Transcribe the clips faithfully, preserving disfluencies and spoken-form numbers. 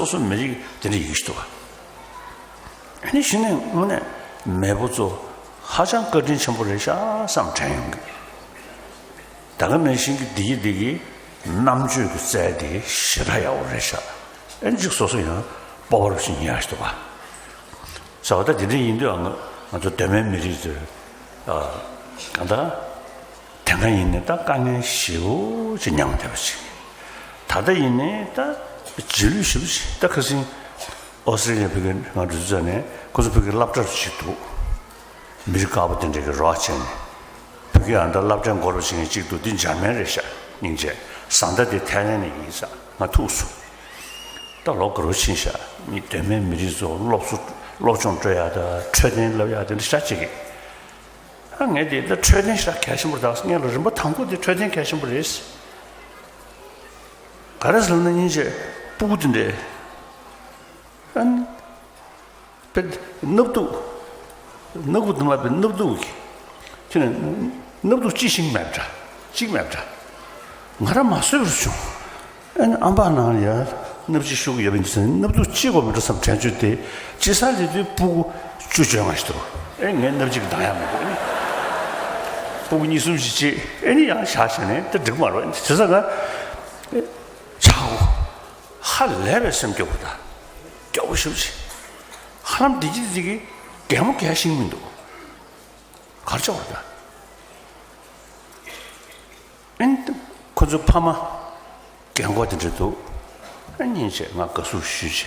སོ་སོ་མི་རིགས་དེ་འདྲ་ཡིན་གྱི་འདུག་ག་ཨ་ནི་གཞི་ནས་དངོས་གནས་མེས་པོ་ཚོ་ཧ་ཅང་བཀའ་དྲིན་ཆེན་པོ་རེད་ཤག་བསམ་དྲན་ཡོང་གི། ད་ག་ནང་བཞིན་གྱི་འདི་གི་འདི་གི་རྣམ་དཔྱོད་ཀྱི་རྩལ་དེ་ཞེ་དྲག་ཡག་པོ་རེད་ཤག་ཨ་ནི་ཅིག་སོ་སོ་ཡང་སྤོབས་པ་རུ་ཞིག་ཉར་ཞིག་འདུག་ག་ཟེར་བ། ད་དེ་འདྲ་ཡིན་དུས་ང་ང་ཚོ་གདོད་མའི་མི་རིགས་ཚོས་གང་ལྟར། དེ་སྔ་ཡིན་ནའི་ད་དཀའ་ངལ་ཞེ་པོ་ཅིག་མྱངས་བསྡད་པ་ཅིག་ད་ལྟ་ཡིན་ནའི་ད་རྗེས་ལུས་ཞེ་པོ་ཅིག་ད་ཁ་སང་ཨོ་སི་ཀྲི་ལི་ཡ་ཕ་གིར་ང་འགྲོ་དུས་ཙམ་ནས་ཁོ་ཚོ་ཕ་གིར་སློབ་གྲྭ་རུ་ཅིག་འདུག་མི་རིགས་དཀར་པོ་དེ་འདྲ་གི་རོགས་བྱས་ནས། ཕ་གིར་ཨ་ད་སློབ་གྲྭ་འགོ་རུ་བྱེད་མཁན་གཅིག་འདུག་འདི་འཇར་མན་རེད་ཤག་སྙིང་རྗེ། བཟའ་ཟླ་དེ་ཐའི་ལན་ནས་ཡིན་ས། ང་ཐུག་སོང་། ད་ལོ་འགའ་རུ་ཕྱིན་ཤག་མི་གདོད་མའི་མི་རིགས་ཚོ་སློབ་གསོ་སློབ་སྦྱོང་སྤྲོད་ཡག་དང་འཕྲོད་བསྟེན་བསླབ་ཡག་དེ་འདྲ་ཤ་ཅིག་གི་ཨ་ངས་དེ་ད་འཕྲོད་བསྟེན་ཞེ་དྲག་གལ་ཆེན་པོ་རེད། ད་ངས་ལ་རིམ་པ་དང་པོ་དེ་འཕྲོད་བསྟེན་གལ་ཆེན་པོ་རེད། ག་རེ་ཟེར་ན་སྙིང་རྗེ་སྤུ་གུ་དེ་འདྲས་ཨ་ནི་དཔེ་སྣབས་དུག་སྣབས་ཁུག་དུ་མ་དཔེ་སྣབས་དུག་གི་ཁྱོད་ནི་སྣབས་དུག་ཅི་ཤིང་མེད་འདྲ་གཅིག་མེད་འདྲ་ང་རང་མ་བཟོད་པར་བྱུང་། ཨ་ནི་ཨམ་ཕག་ནང་ལ་ཡ་སྣབས་ཕྱི་ཤུགས་ཡོད་པ་འདི་ཚོ་སྣབས་དུག་ཅི་དགོས་མི་འདྲ་བསམ་དྲན་བཅུག་སྟེ་ཅི་ས་ལི་དུས་སྤུ་གུ་བཅུ་བཅོ་ལྔ་ཞིག་འདུག་ཨེ་ངས་སྣབས་གཅིག་འདང་ཡག་མི་འདུག་ཨེ་ནི་སྤུ་གུ་གཉིས་གསུམ་ཞིག་བྱེད་ཨེ་ནི་ཡང་བཞག་བྱས་ནས་ད་འགྲིག་མ་རེད། ཨེ་ནི་བྱས་ཙང་ང་ཆག་གོ་ཧ་ལས་པའི་སེམས་སྐྱོ་བོ་ད་སྐྱོ་བོ་ཞེ་པོ་ཅིག་ཧ་ལམ་བདེ་སྐྱིད་བདེ་སྐྱིད་གད་མོ་བགད་ཤེས་མི་འདུག་ག་རེ་བྱས་པ་རེད་ད། ཨེ་ནི་ཁོ་ཚོའི་ཕ་མ་རྒན་གོག་དེ་འདྲ་འདུག་ཨེ་སྙིང་རྗེ། ང་དགའ་བསུ་ཞུས་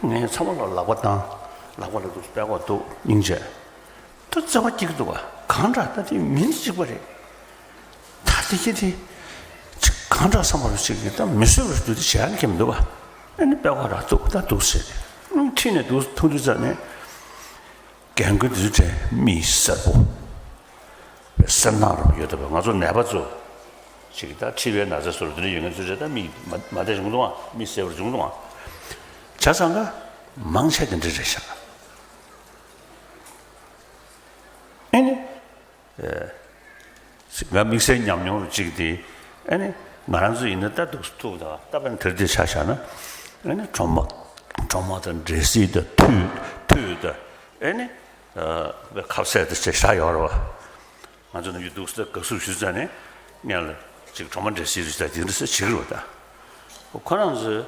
བྱས། ངས་ཚང་མ་ལ་ལག་པ་བཏང་། ལག་པ་ལ་འདུག་པད་ཀོག་འདུག་སྙིང་རྗེ། ད་བརྩེ་བ་སྐྱེ་གི་འདུག་ག་གང་འདྲ་ད་དེ་མིན་གཅིག་པ་རེད། ད་དེ་སྐྱེ་དེ་ཅིག་གང་འདྲ་བསམ་པ་རུ་ཅིག་གི་ད་མི་བཟོད་པར་འདུག་དེ་བྱས་ཡག་གི་མི་འདུག་ག་ཨེ་ནི་པད་ཀོག་ར་འདུག་ད་འདུག་ཟེར་ཏེ་ཁྲིད་ནས་འདུག་ཐུག་དུས་ཙམ་ནས། རྒན་རྒོན་དེ་ཚོའི་གྲས་མི་སེར་པོ། སེར་ནག་རུ་ཡོད་དོ། ང་ཚོ་ནད་པ་ཚོ་ཅིག་ད་མཁྲིས་པའི་ན་ཚ་སོགས་དེ་འདྲ་ཡོད་མཁན་ཚོའི་གྲས་ད་མི་མ་མ་བདེ་བྱུང་འདུག་ཨ། མི་སེར་པོ་བྱུང་འདུག་ཨ། བྱས་ཙང་ཀ་མང་ཆེ་དེ་འདྲ་རེད་ཤག་ཨེ་ནི། ང་དམིགས་བསལ་ཉམས་མྱོང་རུ་གཅིག་དེ། ཨ་ནི་ང་རང་ཚོ་ཡིན་ན་ད་འདུག་ཐུག་ད་ལྟ་བར་དེར་དེ་ཆ་བཞག་ན། ཨ་ནི་གྲོ་མ་གྲོ་མ་དང་འབྲས་སིལ་དང་ཐུད་ཐུད་དང་ཨ་ནི་ཁ་ཟས་དང་བཅས་བཞག་ཡོད་རེད་བ། ང་ཚོ་ནམ་རྒྱུན་འདུག་ས་དགའ་བསུ་ཞུ་ཙ་ནས་སྔོན་ལ་ཅིག་གྲོ་མ་འབྲས་སིལ་རུ་ད་དེ་འདྲ་ས་བྱེད་ཀྱི་རེད་བ་ད། ཁོ་རང་ཚོས་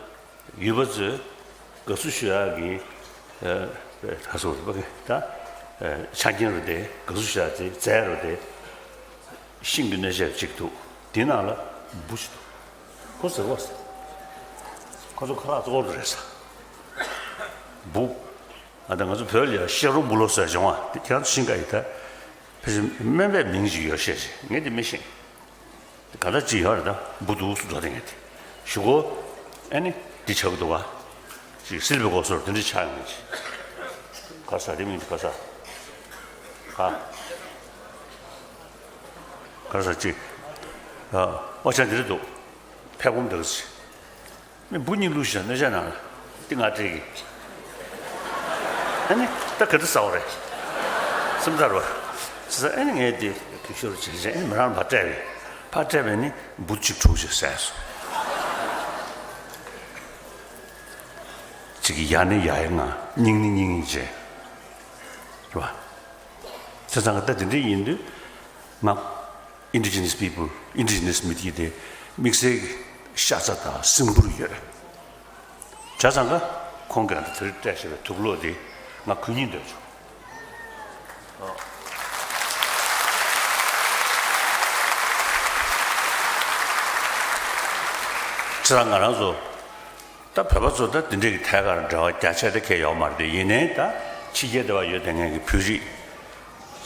ཡུལ་པ་ཚོས་དགའ་བསུ་ཞུ་ཡག་གི་ད་སོ་རུ་པ་གི་ད་ཆ་རྐྱེན་རུ་དེ་དགའ་བསུ་ཞུ་ཡག་དེ་རྫས་རུ་དེ་ཤིང་གི་སྣོད་ཆས་གཅིག་འདུག་དེའི་ནང་ལ་འབུ་ཞིག་འདུག་ཁོ་ཟེར་བ་ཟེར། ཁོ་ཚོ་ཁ་ལག་གཙོ་བོ་རེད་ས། འབུ། ཨ་ད་ང་ཚོ་བོད་ལ་ཡ་ཤ་རོ་འབུ་ལོ་ཟེར་བྱུང་བ་དེ་ཁྱེད་རང་ཚོ་ཤིང་ཀ་ཡི་ད། ཕལ་ཆེར་སྨན་པའི་མིང་ཞིག་ཡོད་ཤེས་ཤིག་ངས་དེ་མི་ཤེས། ག་ད་ཅི་ཡོད་རེད་ད་འབུ་འདུག་སུ་འགྲོ་དེ་ངས་དེ་ཞུ་གོ་ཨ་ནི་འདི་ཆགས་ཀྱི་འདུག་ག་ཅིག་སིལ་བའི་གོ་སོར་དེ་འདྲ་ཆགས་ཡོང་ངེས་ཅིག་ག་ས་དེ་མིང་དེ་ག་ས་ག་ག་ས་ཅིག་ཨོ་ཅག་འདི་རེད་འདུག་ཕད་སྒོམ་འདི་རེད་ཅིག་མི་འབུ་གཉིས་བླུགས་ཤིག་སྣོད་ཆས་ནང་ལ་འདི་ང་སྤྲད་གི་ཨ་ནི་ད་ག་འདྲ་ཟ་བ་རེད། སེམས་ཚར་བ། ས་ས་ཨ་ནི་ངས་འདི་གུས་ཞབས་རུ་བྱེད་བྱེད་ཨ་ནི་མི་རང་ལ་ཕར་སྤྲད་པས་ཕར་སྤྲད་པས་ནི་འབུ་གཅིག་དྲུག་ཅིག་བཟས་སོང་། གཅིག་གི་ཡ་ནི་ཡ་ཡི་ང་སྙིང་ནི་སྙིང་ཡིན་བྱས་རེད་བ། ས་ས་ང་ད་འདི་འདྲ་ཡིན་དུས་ང་། Indigenous people, indigenous མི་དེ་དེ་དམིགས་བསལ་གྱི་ཤ་ཚ་དང་སྲིན་འབུར་ཡོད། བྱས་ཙང་ཀ་ཁོང་གིས་ང་ཚོ་དེར་སྤྲད་བཞག་པའི་དུག་སློག་དེ་ང་གོན་སྙིང་འདོད་བྱུང་། བྱས་ཙང་ང་རང་ཚོ། ད་བོད་པ་ཚོ་ད་དེ་འདྲས་ཀྱི་ཐད་ཀར་འབྲེལ་བ་རྒྱ་ཆེ་དེ་གས་ཡོད་མ་རེད་དེ་ཡིན་ནའི་ད་ཕྱི་རྒྱལ་དེ་བ་ཡོད་དེ་ངས་ཀྱི་བོད་རིགས་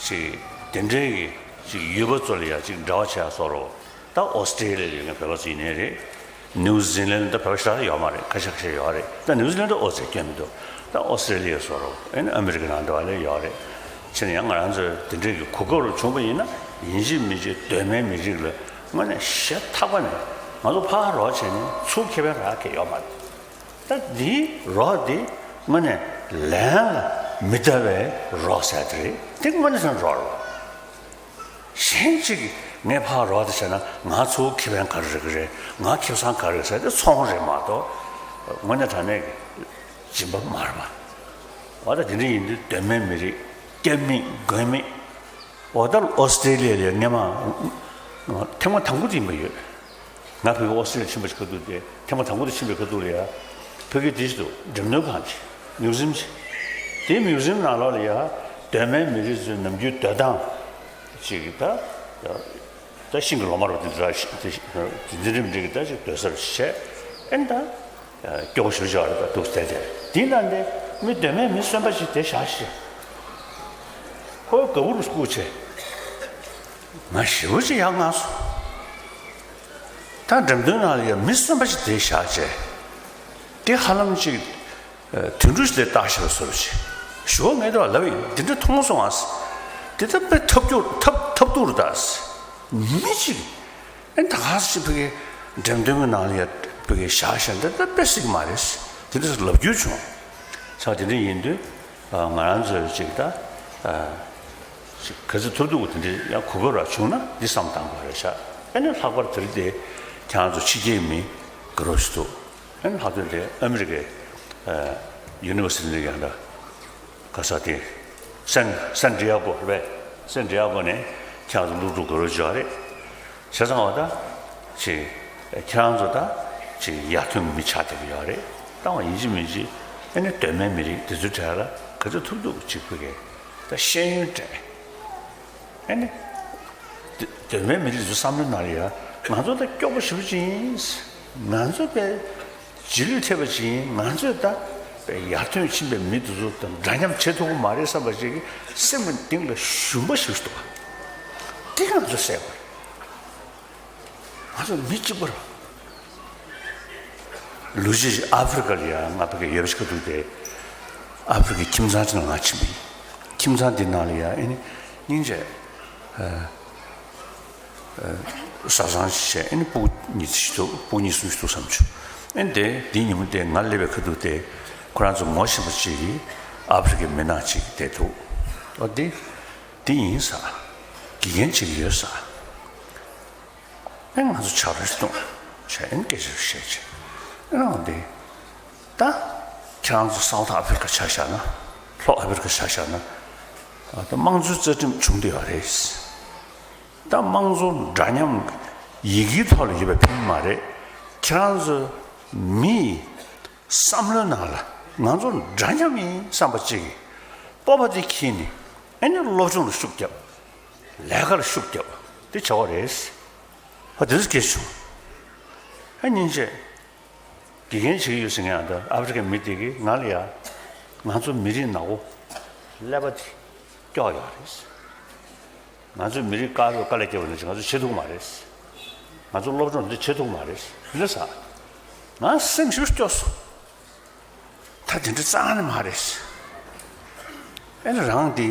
ཅིག་དེ་འདྲས་ཀྱི་ཅིག་ཡུལ་པ་ཚོ་ལ་ཡ་ཅིག་འབྲེལ་བ་བྱེད་ཡ་བཟོ་འདྲ་ད་ཨོ་སི་ཀྲི་ལི་ཡ་ལ་ཡོད་མཁན་བོད་པ་ཚོ་ཡིན་ནའི་རེད། ནིའུ་ཟི་ལན་ད་བོད་པ་ཞེ་དྲག་ཡོད་མ་རེད། ཁ་ཤས་ཁ་ཤས་ཡོད་རེད། ད་ནིའུ་ཟི་ལན་ད་ཨོ་ཙི་སྐྱོན་མི་འདུག་ད་ཨོ་སི་ཀྲི་ལི་ཡ་བཟོ་འདྲ་ཨེ་ནི་ཨ་མི་རི་ཀ་ནང་དེ་བ་ལ་ཡོད་རེད། ཕྱིན་ཡང་ང་རང་ཚོ་དེ་འདྲས་ཀྱི་གོ་སྐབས་རུ་བྱུང་བ་ཡིན་ན་ཡིན་གཅིག་མིན་གཅིག་གདོད་མའི་མི་རིགས་ལ་དངོས་གནས་ཞེ་ཐག་པ་ནས་ང་ཚོ་ཕར་རོགས་བྱས་ནས་ཚུར་ཁེ་ཕན་རག་གི་ཡོད་མ་རེད། ད་འདིའི་རོགས་འདི་དངོས་གནས་ལན་ལ་མི་ལྟ་བའི་རོགས་ཟེར་དེ་རེད། དེ་དངོས་གནས་སེམས་རོགས་རེད། གཞན་གཅིག་གིས་ངས་ཕར་རོགས་དེ་བྱས་ན་ང་ཚོ་ཁེ་ཕན་ག་རེ་རག་གི་རེད། ང་ཁེ་བཟང་ག་རེ་རེད་ཟེར་དེ་ཚོང་རེད་མ་གཏོགས། དངོས་གནས་དྲང་གནས་ཀྱི་སྦྱིན་པ་མ་རེད་པ། འོ་ད་དེ་འདྲ་ཡིན་དུས་གདོད་མའི་མི་རིགས་སྐྱབས་མེད་མགོན་མེད། འོ་ད་ཨོ་སི་ཀྲེ་ལི་ཡ་ལ་སྔས་མ་ཐེངས་མ་དང་པོ་དེ་ཡིན་པ་ཡོད། ང་ཕ་གི་ཨོ་སི་ཀྲེ་ལི་ཡ་ཕྱིན་པ་ཞིག་ཁ་ཐུག་དེ་ཐེངས་མ་དང་པོ་དེ་ཕྱིན་པའི་ཁ་ཐུག་ལ་ཡ། ཕ་གི་དེ་ཞིག་འདུག་འགྲེམས་སྟོན་ཁང་ཅིག་མིའུ་ཟིམ་ཅིག་དེའི་མིའུ་ཟིམ་ནང་ལོགས་ལ་ཡ། གདོད་མའི་མི་རིགས་ཚོའི་ནམ་རྒྱུན་སྡོད་སྟངས་ཅིག་གི་ད། ད་ཤིང་གི་ལོ་མ་རུ་དེ་འདྲ་ཞིག་དེ་དེ་འདྲ་མི་འདྲ་གི་ད་ཅིག་སྡོད་སར་བྱས། ཨེ་ད། སྐྱོ་པོ་ཞེ་པོ་ཅིག་རེད་ད་འདུག་དེ་དེ་དེའི་ནང་དེ་མི་གདོད་མའི་མི་གསོན་པ་ཞིག་དེ་བཞག་ཤིག་ཁོ་ག་བུར་སྐུ་ཆེ། ང་ཞེ་པོ་ཅིག་ཡག་ང་སོང་། ད་འགྲེམས་སྟོན་ནང་ལ་ཡ་མི་གསོན་པ་ཞིག་དེ་བཞག་བྱས། དེ་ཧ་ལམ་ཅིག་དུད་འགྲོ་ཞིག་དེ་བཏགས་ཤག་བཟོ་འདྲ་ཅིག་ཞོག་ངས་དེ་བ་ལབ་ཡིན། དེ་འདྲ་མཐོང་སོང་ཨ། དེ་ད་དཔེ་ཐབས་སྐྱོ་ཐབས་ཐབས་སྡུག་རེད་ད། མི་གཅིག་ཨེ་ད་ག་ས་ཞིག་ཕ་གི་འགྲེམས་སྟོན་གྱི་ནང་ལ་ཡ་ཕ་གི་བཞག་བཞག་འདི་ད་དཔེ་སྲིད་མ་རེད། དེ་འདྲ་ལབ་རྒྱུ་བྱུང་། ས་དེ་འདྲ་ཡིན་དུས་ང་རང་ཚོས་ཅིག་ད་ཅིག་ག་ཚོད་ཐུབ་ཐུབ་དེ་འདྲ་ཡང་གོ་སྐབས་རག་བྱུང་ན་འདི་བསམ་བཏང་དགོས་རེད་ཤག་ཨེ་ནི་ལྷག་པར་དེ་རིང་དེ་ཁྱེད་རང་ཚོ་ཕྱི་རྒྱལ་མི་དགའ་རབ་ཞིག་འདུག་ཨེ་ནི་ལྷག་དོན་དེ་ཨ་མི་རི་ཀའི་ཡུ་ནི་ཝར་སི་ཊི་ནས་ཡང་འདྲ། ག་ས་དེ། སན་སན་ཌི་ཡ་གོ་རེད་པས། སན་ཌི་ཡ་གོ་ནས་ཁྱེད་རང་ཚོ་སློབ་ཕྲུག་དགའ་རབ་བྱས་པ་རེད། བྱས་ཙང་བ་ད། ཅིག་ཁྱེད་རང་ཚོ་ད། ཅིག་ཡར་ཐོན་མི་ཆགས་བསྡད་ཀྱི་ཡོད་རེད། བཏང་བ་ཡིན་གཅིག་མིན་གཅིག་ཨེ་ནི་གདོད་མའི་མི་རིགས་དེ་ཚོའི་གྲས་ལ་ག་ཚོད་ཐུབ་ཐུབ་ཅིག་ཕ་གི་ད་ཤེས་ཡོན་སྤྲད། ཨེ་ནི། གདོད་མའི་མི་རིགས་ཚོའི་བསམ་བློའི་ནང་ལ་ཡ། ང་ཚོ་ད་སྐྱོ་པོ་ཞེ་པོ་ཅིག་ཡིན། ང་ཚོ་དཔེ་རྗེས་ལུས་ཐེབས་པ་ཅིག་ཡིན། ང་ཚོས་ད་དཔེ་ཡར་ཐོན་ཕྱིན་པའི་མི་དེ་ཚོ་དང་འདྲ་མཉམ་བྱེད་ཐུབ་ཀྱི་མ་རེད་བསམ་པ་ཅིག་གི་སེམས་ཀྱི་གཏིང་ལ་ཞུམ་པ་ཞིག་འདུག་པ། དེ་ང་ཚོས་སེལ་དགོས། ང་ཚོ་མི་གཅིག་པ་རེད། ལོ་གཅིག་ཨ་ཧྥེ་རི་ཀ་ལ་ཡ་ང་ཕ་གི་ཡོད་པ་ཞིག་ག་འདུག་སྟེ། ཨ་ཧྥེ་རི་ཀའི་ཁྱིམ་ཚང་ཅིག་ནང་ང་ཕྱིན་པ་ཡིན། ཁྱིམ་ཚང་འདི་ནང་ལ་ཡ་ཨེ་ནི་སྙིང་རྗེ། བཟའ་ཚང་ཞིག་བྱས་ཨེ་ནི་སྤུ་གུ་གཉིས་ཅིག་འདུག་སྤུ་གུ་གཉིས་གསུམ་ཞིག་འདུག་བསམ་བྱུང་། ཨེ་ནི་དེ་འདིའི་ཉིན་མོ་དེ་ང་སླེབས་པའི་ཁ་ཐུག་དེ་ཁོ་རང་ཚོ་ངོ་ཤེས་པ་ཅིག་གིས་ཨ་ཧྥེ་རི་ཀའི་མི་ནག་ཅིག་བསྡད་འདུག་ཨོ་དེ་དེ་ཡིན་ས། དགེ་རྒན་ཅིག་ཡོད་ས། ཨེ་ང་ཚོ་ཆ་རོགས་གཏོང་བྱས་ཨེ་སྐད་ཆ་བཤད་བྱས་ཨེ་རང་དེ་ད་ཁྱེད་རང་ཚོ་སའུ་ཐི་ཨ་ཧྥེ་རི་ཀ་ཆ་བཞག་ན་ལྷོ་ཨ་ཧྥེ་རི་ཀ་ཆ་བཞག་ན་ད་དམངས་གཙོའི་རྩ་ཁྲིམས་བྱུང་བསྡད་ཡོད་རེད། ད་དམངས་གཙོ་འདྲ་མཉམ་ཡི་གེའི་ཐོག་ལ་ཡོད་པའི་ཕན་མ་རེད། ཁྱེད་རང་ཚོ་མི་ཡི་བསམ་བློའི་ནང་ལ་ང་ཚོ་འདྲ་མཉམ་ཡིན་བསམ་པ་ཅིག་གི་སྤོབས་པ་དེ་འཁྱེར་ནས་ཨེ་ནི་སློབ་སྦྱོང་ལ་ཤུགས་བརྒྱབ། ལས་ཀ་ལ་ཤུགས་བརྒྱབ། དེ་བྱ་བ་རེད། ཧ་དེ་ཚོ་སྐད་བྱུང་། ཧ་སྙིང་རྗེ། དགེ་རྒན་བྱེད་ཀྱི་ཡོད་ཟེར་མཁན་ཡང་འདུག་ཨ་ཧྥེ་རི་ཀའི་མི་དེ་གིས་ང་ལ་ཡ། ང་ཚོ་མི་རིགས་ནག་པོ་ཀླད་པ་དེ་སྐྱོ་ཡོད་རེད། ང་ཚོ་མི་རིགས་དཀར་པོས་དཀའ་ལས་བརྒྱབ་པ་ནང་བཞིན་ང་ཚོ་བྱེད་ཐུབ་ཀྱི་མ་རེད། ང་ཚོ་སློབ་སྦྱོང་འདི་བྱེད་ཐུབ་ཀྱི་མ་རེད། འདི་ཟ། ང་སེམས་ཞེ་པོ་སྐྱོ་སོང་། ད་དེ་འདྲ་རྩ་ནས་མ་རེད། ཨེ་ནི་རང་འདི་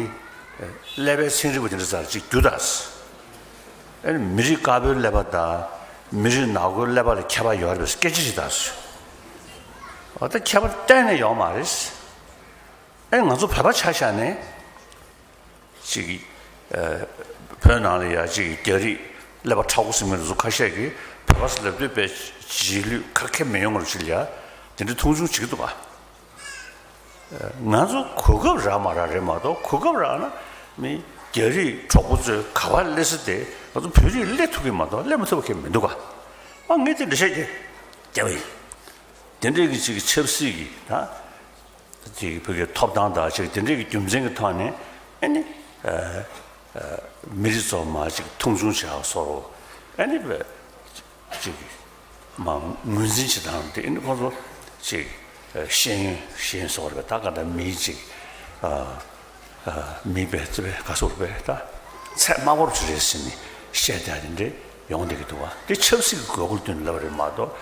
ཀླད་པའི་ཚན་རིག་པ་དེ་འདྲ་ཚར་གཅིག་རྒྱུགས་དང་། ཨེ་ནི་མི་རིགས་དཀར་པོའི་ཀླད་པ་དང་མི་རིགས་ནག་པོའི་ཀླད་པ་ལ་ཁྱད་པར་ཡོད་རེད་པས་སྐད་ཆ་ཞིག་དང་། འོ་ད་ཁྱད་པར་གཏན་ནས་ཡོད་མ་རེད། ཨེ་ང་ཚོ་བོད་པ་ཆ་བཞག་ནས། ཅིག་ཨ། བོད་ནང་ལ་ཡ་ཅིག་རྒྱ་རིགས་ཀླད་པ་མཁྲེགས་པོ་ཟེར་མཁན་དེ་ཚོ་ཁ་ཤས་ཀྱིས་བོད་པ་ཟེར་ལབ་དུས་དཔེ་རྗེས་ལུས་ག་གེ་མི་ཡོང་བར་ཅིག་ལ་ཡ་དེ་འདྲའི་མཐོང་ཆུང་བྱེད་ཀྱི་འདུག་ག་ང་ཚོ་གོ་སྐབས་རག་མ་རག་རེད་མ་གཏོགས་གོ་སྐབས་རག་ན་མི་རྒྱ་རིགས་གྲོགས་པོ་ཚོས་ག་པར་སླེབས་ས་དེ་ང་ཚོ་བོད་རིགས་སླེབས་ཐུབ་ཀྱི་མ་གཏོགས་སླེབས་མ་ཐུབ་པ་གང་ཡང་མི་འདུག་ག་ཨ་ངས་དེ་འགྲེལ་བཤད་རྒྱབ་པ་ཡིན། དེ་འདྲའི་གི་ཅིག་ཆབ་སྲིད་ཀྱི་ད། ཅིག་བོད་ཀྱི་ཐོབ་ཐང་དང་ཅིག་དེ་འདྲའི་གི་རྒྱུ་མཚན་གྱི་ཐོག་ནས་ཨེ་ནི། ཨ། ཨ། མི་རིགས་གཙོ་མ་ཅིག་མཐོང་ཆུང་བྱས་པ་སོགས་ཨེ་ནི། ཅིག་མ་ངོས་འཛིན་བྱེད་སྟངས་དེ་ཨེ་ནི་ཁོང་ཚོ་ཅིག་ཤེས་ཡོན་ཤེས་ཡོན་སོགས་རེད་པས་ད་ག་ད་མིའི་ཅིག་ཨ། ཨ། མིའི་པའི་ཚེ་བའི་ག་སོགས་རེད་པས་ད་ཚད་དམའ་པོ་ཅིག་རེད་ཟེར་ནས་བཤད་བསྡད་དེ་འདྲའི་ཡོང་བསྡད་ཀྱི་འདུག་བ། དེ་ཆབ་སྲིད་ཀྱི་དགོས་མཁོ་ལ་བསྟུན་ནས་ལབ་པ་རེད་མ་གཏོགས་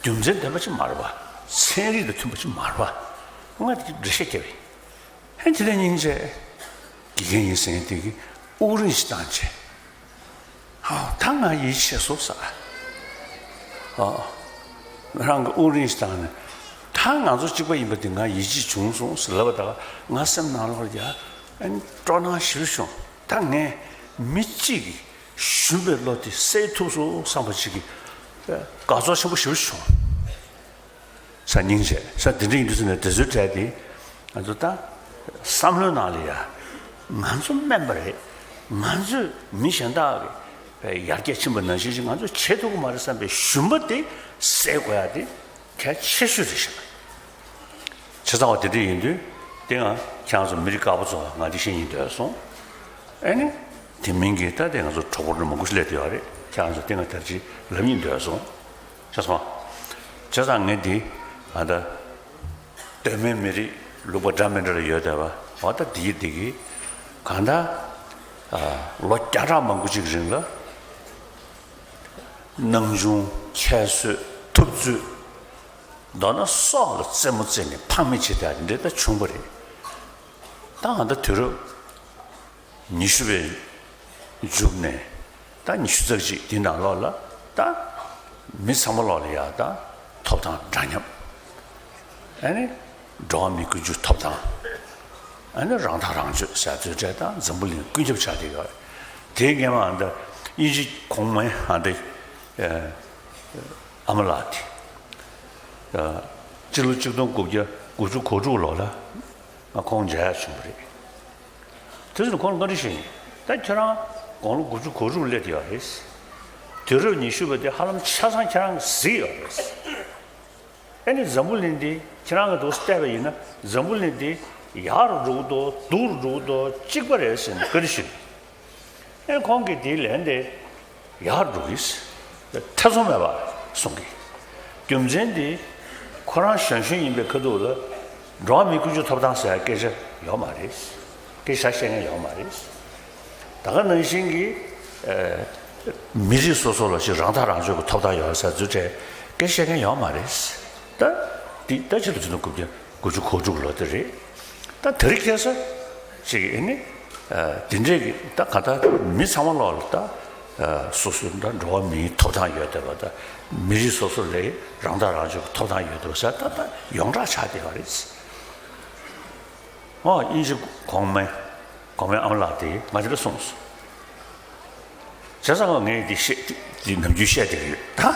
རྒྱུ་མཚན་ལྡན་པ་ཅིག་མ་རེད་པ། ཚན་རིག་དང་མཐུན་པ་ཅིག་མ་རེད་པ། ང་དེ་འགྲེལ་བཤད་རྒྱབ་པ་ཡིན། ཧན་དེ་ལས་སྙིང་རྗེ། དགེ་རྒན་ཡིན་ཟེར་མཁན་དེ་གིས་དབུགས་རིང་ཞིག་བཏང་བྱས། ཧ་ད་ང་ཡིད་ཆེས་སོང་ཟེར། ཨ། ང་རང་གིས་དབུགས་རིང་ཞིག་བཏང་ནས་ད་ང་ཚོ་གཅིག་པ་ཡིན་པ་དེ་ང་ཡིད་ཆེས་བྱུང་སོང་ཟེར་ལབ་པ་ད་ང་སེམས་ནང་ལོགས་ལ་ཡ་ཨ་ནི་སྤྲོ་སྣང་ཞེ་པོ་བྱུང་། ད་ངས་མི་གཅིག་གི་ཞུམ་པའི་བློ་དེ་སེལ་ཐུབ་སོང་བསམ་པ་ཅིག་གི་དགའ་ཚོར་ཆེན་པོ་ཞེ་པོ་བྱུང་། ས་སྙིང་རྗེ་ས་འདི་འདྲ་ཡིན་དུས་ཙམ་ནས་དེ་ཚོའི་གྲས་དེ་ང་ཚོ་ད་བསམ་བློའི་ནང་ལ་ཡ་ང་ཚོ་དམན་པ་རེད། ང་ཚོས་མི་གཞན་དག་གི་ཡར་རྒྱས་ཕྱིན་པ་ནང་བཞིན་ཞིག་ང་ཚོས་བྱེད་ཐུབ་ཀྱི་མ་རེད་བསམ་པའི་ཞུམ་པ་དེ་སེལ་དགོས་ཡ་དེ་གལ་ཆེ་ཤོས་རེད་ཤག་བྱས་ཙང་བ་དེ་འདྲ་ཡིན་དུས་དེ་ང་ཁྱེད་རང་ཚོ་མི་རིགས་དཀར་པོ་ཚོ་ང་འདི་ཤེས་སྙིང་འདོད་སོང་། ཨེ་ནི། དེ་མིན་གྱི་ད་དེ་ང་ཚོ་གྲོགས་པོ་མང་པོ་ཞིག་སླེབས་བསྡད་ཡོད་རེད། ཁྱེད་རང་ཚོ་དེ་ང་དེར་ཅིག་ལབ་སྙིང་འདོད་སོང་། ཤེས་སོང་། བྱས་ཙང་ངས་འདི་ཨ་ད་གདོད་མའི་མི་རིགས་ལུང་པ་འདྲ་མི་འདྲ་ལ་ཡོད་བསྡད་པ་འོ་ད་འདི་ཡི་འདི་གི་གང་ད་ལོ་བརྒྱ་ཕྲག་མང་པོ་ཅིག་རིང་ལ་སྣང་ཆུང་ཁྱད་གསོད་ཐུབ་ཚོད་མདོར་ན་སྲོག་ལ་རྩེད་མོ་རྩེ་ནས་ཕངས་མེད་བྱེད་བསྡད་འདི་ད་བྱུང་བ་རེད། ད་ཨ་ད་དུས་རབས། ཉི་ཤུ་པའི་མཇུག་ནས་ད་ཉི་ཤུ་རྩ་གཅིག་འདི་ནང་ལོགས་ལ་ད་མི་ཚང་མ་ལོགས་ལ་ཡ་ད་ཐོབ་ཐང་འདྲ་མཉམ། ཨ་ནི་འགྲོ་བ་མིའི་ཀུན་སྤྱོད་ཐོབ་ཐང་། ཨ་ནི་རང་ཐག་རང་གཅོད་ཟེར་ཚོའི་གྲས་ད་འཛམ་བུ་གླིང་ཀུན་ཁྱབ་ཆགས་བསྡད་ཡོད། དེའི་སྔོན་མ་ཨ་ད་དབྱིན་ཇི་གོང་མའི་ཨ་ད་ཨ་མ་ལགས་དེ་སྤྱི་ལོ་གཅིག་སྟོང་དགུ་བརྒྱ་དགུ་བཅུ་གོ་དྲུག་ལོ་ལ་ང་ཁོང་མཇལ་ཡག་བྱུང་བ་རེད། དེ་ཚོ་ཁོང་ལ་བཀའ་འདྲི་ཞུས་ཡིན། ད་ཁྱེད་རང་དགུང་ལོ་དགུ་བཅུ་གོ་དྲུག་སླེབས་ཡོད་རེད། དུས་རབས་ཉི་ཤུ་པ་དེ་ཧ་ལམ་ཆ་ཚང་ཁྱེད་རང་གིས་གཟིགས་ཡོད་རེད། ཨེ་ནི་འཛམ་བུ་གླིང་འདི་ཁྱེད་རང་གིས་འདུག་སེ་བལྟས་པ་ཡིན་ན་འཛམ་བུ་གླིང་འདི་ཡག་རུ་འགྲོ་གི་འདུག་སྡུག་རུ་འགྲོ་གི་འདུག་གཅིག་པ་རེད་ཟེར་ནས་བཀའ་འདྲི་ཞུས། ཨེ་ཁོང་གིས་དེའི་ལན་དེ་ཡག་འགྲོ་གི་ཐེ་ཚོམ་མེད་པ་གསུང་གི། རྒྱུ་མཚན་དེ་ཁོ་རང་གཞོན་གཞོན་ཡིན་པའི་ཁ་ཐུག་ལ་འགྲོ་བ་མིའི་ཀུན་སྤྱོད་ཐོབ་ཐང་ཟེར་ཡ་སྐད་ཆ་ཡོད་མ་རེད། སྐད་ཆ་བཤད་མཁན་ཡོད་མ་རེད། ད་ག་ནང་བཞིན་གྱི་ཨེ་མི་རིགས་སོ་སོ་ལ་ཞིག་རང་ཐག་རང་གཅོད་ཀྱི་ཐོབ་ཐང་ཡོད་ཟེར་ཚུལ་དེ་སྐད་ཆ་བཤད་མཁན་ཡོད་མ་རེད། ད་འདི་ད་ཕྱི་ལོ་ཆིག་སྟོང་དགུ་བརྒྱ་དགུ་བཅུ་གོ་དྲུག་ལོ་དེ་རེད། ད་དེ་རིང་ཁ་སང་ཅིག་ཨེ་ནི་ཨ་དེ་འདྲས་ཀྱི་ད་ག་ད་མི་ཚང་མ་ལོག་ལ་ད་ཨ་སོ་སོ་ད་འགྲོ་བ་མིའི་ཐོབ་ཐང་ཡོད་བསྡད་པ་ད་མི་རིགས་སོ་སོ་ལ་རང་ཐག་རང་གཅོད་ཀྱི་ཐོབ་ཐང་ཡོད་བསྡད་པ་ཟེར་ད་ད་ཡོངས་གྲགས་ཆགས་བསྡད་པ་རེད། ཨོ་དབྱིན་ཇི་གོང་མའི་གོང་མའི་ཨ་མ་ལགས་དེ་ང་དེ་འདྲ་གསུངས་སོང་། བྱས་ཙང་ངས་འདི་བཤད་འདི་ནམ་རྒྱུན་བཤད་བསྡད་ཀྱི་ཡོད་ད།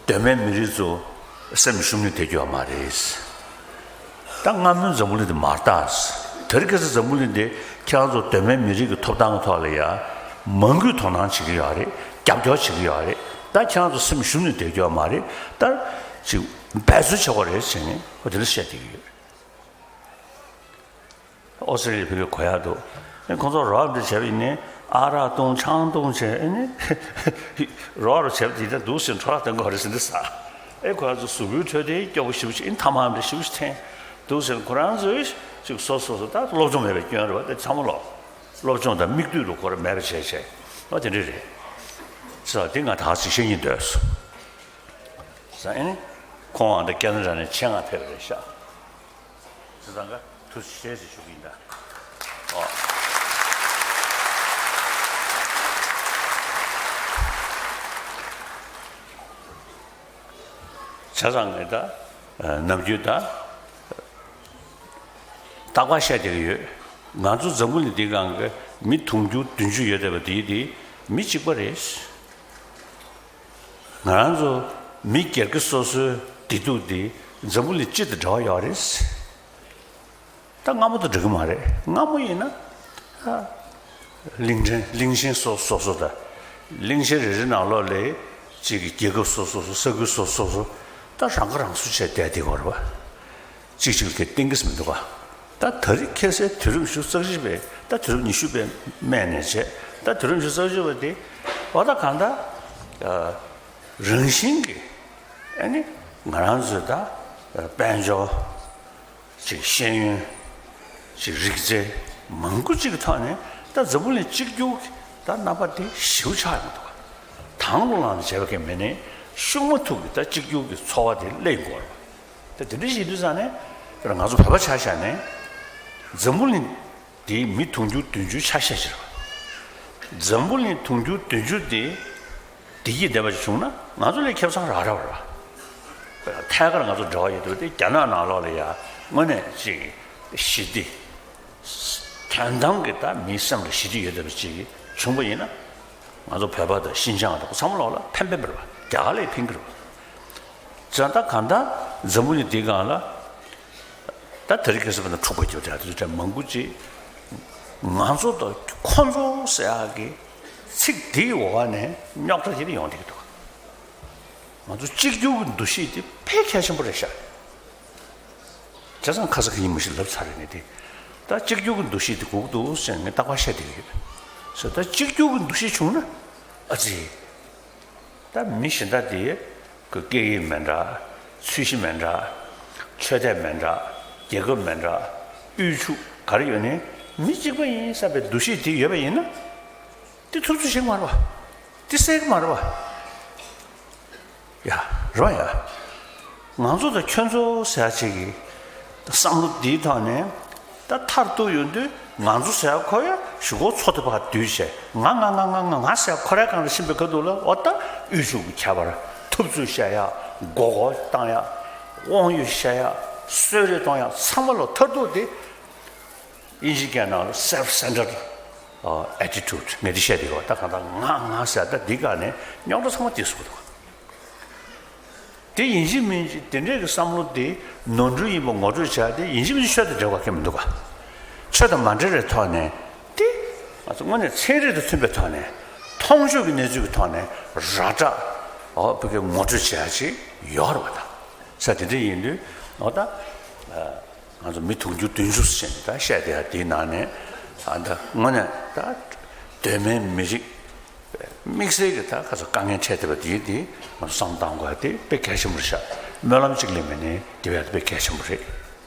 གདོད་མའི་མི་རིགས་ཚོ་སེམས་ཞུམ་ནས་བསྡད་རྒྱུ་ཡོད་མ་རེད། ད་སྔ་མོའི་འཛམ་བུ་གླིང་འདི་མར་བལྟས། དེ་རིང་ཁ་སང་འཛམ་བུ་གླིང་འདི་ཁྱེད་རང་ཚོ་གདོད་མའི་མི་རིགས་ཀྱི་ཐོབ་ཐང་གི་ཐོག་ལ་ཡ་མང་པོས་དོ་སྣང་བྱེད་ཀྱི་ཡོད་རེད། རྒྱབ་སྐྱོར་བྱེད་ཀྱི་ཡོད་རེད། ད་ཁྱེད་རང་ཚོ་སེམས་ཞུམ་ནས་བསྡད་རྒྱུ་ཡོད་མ་རེད། ད་ཅིག་འབད་རྩོལ་བྱེད་དགོས་རེད་ཟེར་ནས་ཁོ་དེ་འདྲ་བཤད་བསྡད་ཀྱི་ཡོད། ཨོ་སི་ཀྲི་ལི་ཡ་ཕ་གིར་གོ་ཡག་འདུག་ཨེ་ཁོང་ཚོ་རོགས་འདི་བྱས་པ་ཡིན་ནའི་ཨ་རག་བཏུང་ཆང་བཏུང་བྱས་ཨེ་ནི་རོགས་རོགས་བྱས་པ་དེ་འདྲ་འདུག་ཟེར་འཕྲོ་བརླག་གཏོང་གི་ཡོད་རེད་ཟེར་འདི་ཟ། ཨེ་ཁོ་ཚོ་གཟུགས་པོའི་འཕྲོད་བསྟེན་སྐྱོ་པོ་ཞེ་པོ་ཅིག་ཨེ་ཐ་མག་འདྲ་ཞེ་པོ་ཅིག་འཐེན་འདུག་ཟེར་ཁོ་རང་ཚོས་ཅིག་སོ་སོ་སོ་ད་སློབ་སྦྱོང་མེད་པའི་སྐྱོན་རེད་བ། དེ་ཚང་མ་ལོག་སློབ་སྦྱོང་དང་མིག་ལྟོས་ལ་ཁོ་རང་མེད་པ་བྱས་བྱས་བ་དེ་འདྲ་རེད། ཟ་དེ་ང་ད་ག་ཅིག་བཤད་སྙིང་འདོད་སོང་། ཟ་ཨེ་ནི་ཁོང་ཨ་འདྲ་ཁེ་ན་ཌ་ནས་ཆེད་མངགས་ཕེབས་པ་རེད་ཤག་བྱས་ཙང་ཀ་ཐུགས་རྗེ་ཆེ་ཞུ་གི་ཡིན་ད། ཨོ། བྱས་ཙང་ངས་ད་ནམ་རྒྱུན་ད་རྟག་པར་བཤད་བསྡད་ཀྱི་ཡོད། ང་ཚོ་འཛམ་བུ་གླིང་འདིའི་སྒང་གི་མི་དུང་ཕྱུར་བདུན་ཅུ་ཡོད་བསྡད་པ་དེ་དེ་མི་གཅིག་པ་རེད། ང་རང་ཚོ་མི་སྒེར་གྱི་སོ་སོའི་བདེ་སྡུག་དེ་འཛམ་བུ་གླིང་སྤྱི་དང་འབྲེལ་བ་ཡོད་རེད། ད་སྔ་མོ་དང་འགྲིག་གི་མ་རེད། སྔ་མོ་ཡིན་ན་ཨ་གླིང་ཕྲན་གླིང་ཆེན་སོ་སོ་སོ་དང་གླིང་ཆེན་རེ་རེ་ནང་ལོགས་ལ་གཅིག་གི་རྒྱལ་ཁབ་སོ་སོ་སོ་ས་ཁུལ་སོ་སོ་སོ་ད་རང་ཁ་རང་གསོ་བྱས་བསྡད་བསྡད་ཀྱི་ཡོད་རེད་བ། གཅིག་གཅིག་ལ་གཏན་འཁེལ་ཟེར་མི་འདུག་ག་ད་ད་རེས་ཁ་སང་དུས་རབས་ཉི་ཤུ་རྩ་གཅིག་པའི་ད་དུས་རབས་ཉི་ཤུ་པའི་སྨད་ནས་བྱས་ད་དུས་རབས་ཉི་ཤུ་རྩ་གཅིག་པ་དེ་འོ་ད་གང་ལྟར་རང་བཞིན་གྱིས་ཨ་ནི་ང་རང་ཚོའི་ད་དཔལ་འབྱོར་ཅིག་ཤེས་ཡོན་ཅིག་རིག་རྩལ་མང་པོ་ཅིག་གི་ཐོག་ནས་ད་འཛམ་བུ་གླིང་གཅིག་གྱུར་གྱི་ད་རྣམ་པ་དེ་ཞེ་པོ་ཆགས་ཡོང་འདུག་ག་དང་པོ་ལངས་ནས་བྱས་པ་གས་མེད་ནས་ཤུགས་མ་ཐུག་གི་ད་གཅིག་གྱུར་གྱི་འཚོ་བ་དེ་སླེབས་ཡོང་གི་ཡོད་རེད་བ། ད་དེ་འདྲ་ཞིག་དུས་ཙང་ནས་ང་ཚོ་བོད་པ་ཆ་བཞག་ནས་འཛམ་བུ་གླིང་དེའི་མི་དུང་ཕྱུར་བདུན་ཅུ་ཆ་བཞག་ཕྱིར་བ། འཛམ་བུ་གླིང་དུང་ཕྱུར་བདུན་ཅུ་དེ་བདེ་སྐྱིད་ལྡན་པ་ཞིག་བྱུང་ན་ང་ཚོ་ལས་ཁེ་བཟང་རག་རག་བ་རེད་བ། ཐད་ཀར་ང་ཚོ་འབྲེལ་བ་ཡོད་དུས་དེ་རྒྱ་ནག་ནང་ལོགས་ལ་ཡ་དངོས་གནས་ཅིག་ཞི་བདེ་དོན་དམ་གྱི་ད་མིའི་སེམས་ལ་ཞི་བདེ་ཡོད་བསྡད་པ་ཅིག་བྱུང་བ་ཡིན་ན་ང་ཚོ་བོད་པ་དང་ཤིན་ཅང་དང་ཚང་མ་ལོགས་ལ་ཕན་ཕན་པ་རེད་བ། རྒྱ་གར་ལས་ཕན་གྱི་རེད་བ། བྱས་ཙང་ད་གང་ལྟར་ འཛམ་བུ་གླིང་འདིའི་སྒང་ལ་ད་དེ་རིང་ཁ་སང་བ་ན་འཁྲུག་པ་རྒྱབ་བསྡད་དེ་འདྲ་མང་པོ་ཅིག་ང་ཚོ་དང་ཁོ་ཚོ་ཟེར་ཡག་གི་ཚིག་འདིའི་འོག་ནས་རྙོག་དྲ་ཞིག་ཡོང་བསྡད་ཀྱི་འདུག་ང་ཚོ་གཅིག་གྱུར་གྱི་འདུ་ཤེས་དེ་དཔེ་གལ་ཆེན་པོ་རེད་ཤག་བྱས་ཙང་ཁ་སང་ཁ་ཉིན་མ་ཞིག་ལབ་ཚར་རེད་ནས་དེ། ད་གཅིག་གྱུར་གྱི་འདུ་ཤེས་དེ་དགོས་ཀྱི་འདུག་ཟེར་ནས་ངས་རྟག་པར་བཤད་བསྡད་ཀྱི་ཡོད། ཟེར་ད་གཅིག་གྱུར་གྱི་འདུ་ཤེས་བྱུང་ན་ཨ་ཙི། ད་མི་གཞན་དག་དེ་གི་སྐད་ཡིག་མི་འདྲ། ཚུལ་གཞི་མི་འདྲ། ཆོས་དད་མི་འདྲ། རྒྱལ་ཁབ་མི་འདྲ། དབུལ་ཕྱུག་ག་རེ་ཡོད་ནའི་མི་གཅིག་པ་ཡིན་བསམ་པའི་འདུ་ཤེས་དེ་ཡོད་པ་ཡིན་ན། དེ་ཐུབ་ཚོད་ཞིག་མ་རེད་པ། དེ་སྲིད་མ་རེད་པ། ཡ། རོ་ཡ། ང་ཚོ་དང་ཁྱོད་ཚོ་ཟེར་ཡ་ཅིག་གི་བསམ་བློ་འདིའི་ཐོག་ནས་ད་མཐར་གཏུགས་ཡོང་དུས་ང་ཚོ་ཟེར་ཡ་ཁོ་ཡ་གཞུག་གུ་ཚོ་དེ་ཕར་བསྡུས་བྱས་ང་ང་ང་ང་ང་ང་ཟེར་ཡ་ཁོ་རའི་སྒང་ལ་ཕྱིན་པའི་ཁ་ཐུག་ལ་འོ་ད་དབུལ་ཕྱུག་གི་ཁྱད་པར། ཐུབ་ཚོད་བཤད་ཡ། མགོ་སྐོར་བཏང་ཡ། དབང་ཡོད་བཤད་ཡ། གསོད་རེས་གཏོང་ཡ་ཚང་མ་ལ་མཐར་གཏུགས་དེ། དབྱིན་ཇིའི་སྐད་ནང་ལ་self centered attitude ངས་འདི་བཤད་བསྡད་ཡོད། ད་གང་ལྟར་ང་ང་ཟེར་ད་འདི་ག་ནས་རྙོག་དྲ་ཚང་མ་དེ་བཟོ་འདུག་དེ་ཡིན་གཅིག་མིན་གཅིག་དེ་འདྲའི་གི་བསམ་བློ་དེ་ནོར་འཁྲུལ་ཡིན་པ་ངོ་སྤྲོད་བྱས་ཏེ་ཡིན་གཅིག་མིན་གཅིག་ཆོས་དང་འབྲེལ་བ་གང་ཡང་མི་འདུག་ག་ཆོས་དང་མ་འབྲེལ་བའི་ཐོག་ནས་དེ་ང་ཚོ་དངོས་གནས་ཚན་རིག་དང་མཐུན་པའི་ཐོག་ནས་མཐོང་ཆོས་ཀྱི་གནས་ཚུལ་གྱི་ཐོག་ནས་ར་སྤྲོད་འོ་བོད་སྐད་ངོ་སྤྲོད་བྱེད་ཡ་ཅིག་ཡོད་རེད་པ། ད་ས་དེ་འདྲ་ཡིན་དུས་འོ་ད། ང་ཚོ་མི་དུང་ཕྱུར་བདུན་ཅུ་ཟིན་ད་བཤད་དེ་ཡ་དེའི་ནང་ནས་ཨ་ད་དངོས་གནས་ད་གདོད་མའི་མི་རིགས་དམིགས་བསལ་གྱི་ད་ཁ་ཚོ་དཀའ་ངལ་འཕྲད་བསྡད་པ་དེའི་དེ་ང་ཚོ་བསམ་བློ་གཏང་དགོས་ཡ་དེ་དཔེ་གལ་ཆེན་པོ་རེད་ཤག་སྨོན་ལམ་གཅིག་ལས་མེད་ནས་དེ་བས་དཔེ་གལ་ཆེན་པོ་རེད་